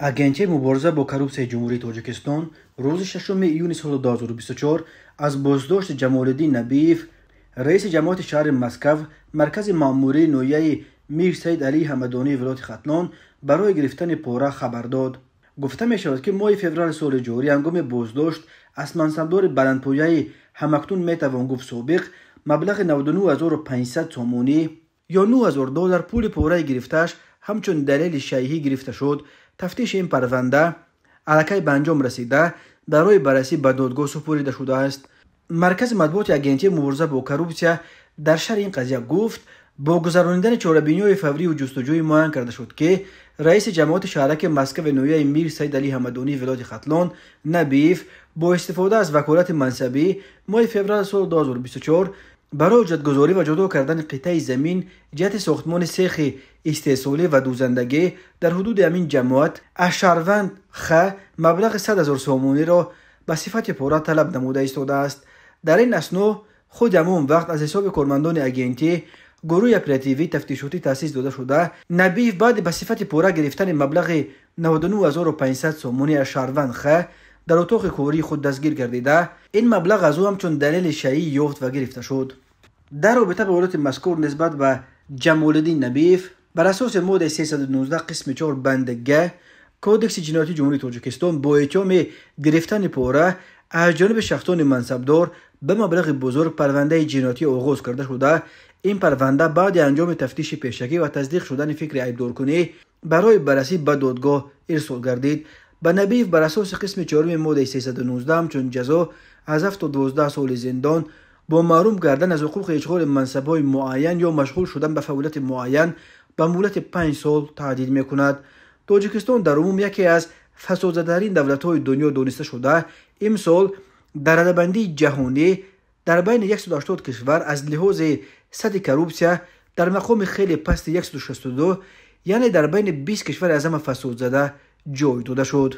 Агентии мубориза бо коррупсияи Ҷумҳурии Тоҷикистон рӯзи 6 июни соли 2024 аз боздошти Ҷамолиддин Набиев, раиси ҷамоати шаҳри Москав, маркази маъмурии ноҳияи Мир Саид Алии Ҳамадонии вилояти Хатлон барои гирифтани пора хабар дод. Гуфта мешавад, ки моҳи феврали соли ҷорӣ ҳангоми боздошт аз мансабдори баландпояи ҳамакнун метавон гуфт собиқ маблағи 99 500 сомонӣ ё 9000 доллар пули пораи гирифтааш ҳамчун далели шайҳӣ гирифта шуд. Тафтиши ин парванда аллакай ба анҷом расида, барои баррасӣ ба додгоҳ супорида шудааст. Маркази матбуоти Агентии мубориза бо коррупсия дар шарҳи ин қазия гуфт: бо гузаронидани чорабиниҳои фаврию ҷустуҷӯӣ муайян карда шуд, ки раиси ҷамоати шаҳраки Москави ноҳияи Мир Саид Али Ҳамадонии вилояти Хатлон Набиев бо истифода аз ваколати мансабӣ моҳи феврали соли 2024 барои ҳуҷҷатгузорӣ ва ҷудо кардани қитъаи замин ҷиҳати сохтмони сехи истеҳсолӣ ва дӯзандагӣ дар ҳудуди ҳамин ҷамоат аз шаҳрванд Х маблағи 100 ҳазор сомониро ба сифати пора талаб намуда истодааст. Дар ин асно худи ҳамон вақт аз ҳисоби кормандони агентӣ гурӯҳи оперативии тафтишотӣ таъсис дода шуда, Набиев баъди ба сифати пора гирифтани маблағи 99 500 сомонӣ аз шаҳрванд Х дар утоқи кории худ дастгир гардида, ин маблағ аз ӯ ҳамчун далели шайӣ ёфт ва гирифта шуд. Дар робита ба ҳолати мазкур нисбат ба Ҷамолиддин Набиев бар асоси моддаи 319 қисми 4 банди г Кодекси ҷиноятии Ҷумҳурии Тоҷикистон бо иттиҳоми гирифтани пора аз ҷониби шахсони мансабдор ба маблағи бузург парвандаи ҷиноятӣ оғоз карда шуда, ин парванда баъди анҷоми тафтиши пешакӣ ва тасдиқ шудани фикри айбдоркунӣ барои баррасӣ ба додгоҳ ирсол гардид. Ба Набиев бар асоси қисми чоруми моддаи 319 ҳамчун ҷазо аз 7 то 12 соли зиндон бо маҳрум кардан аз ҳуқуқи ишғоли мансабҳои муайян ё машғул шудан ба фаъолияти муайян ба муҳлати 5 сол таҳдид мекунад. Тоҷикистон дар умум яке аз фасодзадатарин давлатҳои дунё дониста шуда, имсол дар радабандии ҷаҳонӣ дар байни 180 кишвар аз лиҳози сатҳи коррупсия дар мақоми хеле пасти 162, яъне дар байни 20 кишвари аз ҳама фасодзада ҷой дода шуд.